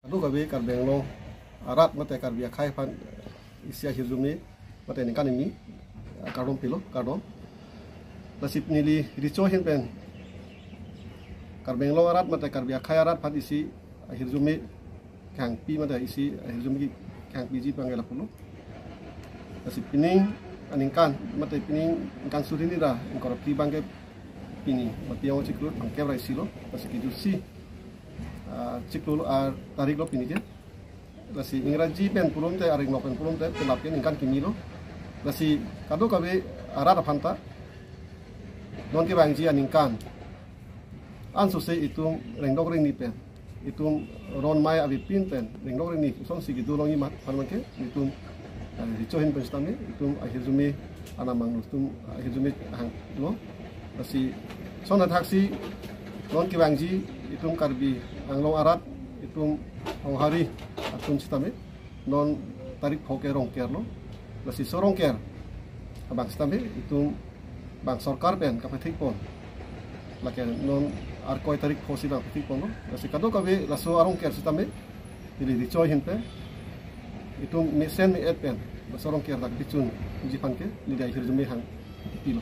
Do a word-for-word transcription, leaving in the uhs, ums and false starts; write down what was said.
Kadokave Karbi Anglong arat mate Karbi akhei aphan isi ahirjume mate ningkan hini, ah, kardom pilo, kardom. Lasi neli recho ahin pen Karbi Anglong arat mate Karbi akhei arat aphan isi ahirjume kehangpi mate isi ahirjume kehangpiji abang ke lapulo. Lasi pining aningkan mate pining ningkan suri hini ra ingkoi ra phli abang ke pini Matiyong chiklo bangkep ra isi lo. Lasi kejutsi, ah, chiklo, ah, tarik lo pini ke. Lasi Ingraji pen pulote, arik nok pen pulote, penap ke ningkan kimi lo. Lasi kadokave arat aphan ta non kevangji aningkan ansose itum rengdok rengni pen, itum ron mei avepin pen rengdok rengni asonsi kedo longji aphan abang ke itum, eh, recho ahin pen sitame itum ahirjume anamang lo, itum ahirjume hanglo. Lasi lason athaksi non kevangji itum Karbi Anglong arat, itum Honghari atum sitame non tarik pho ke Rongker lo. Lasi laso Rongker abang sitame itum bang sorkar pen kapethik pon, lake non Arkoi tarik pho si bang pethik ponlo. Lasi kadokave laso a-Rongker sitame neli recho ahin pen itum mesen me-et pen laso Rongker dak bichunji aphan ke neli ahirjume hangpilo.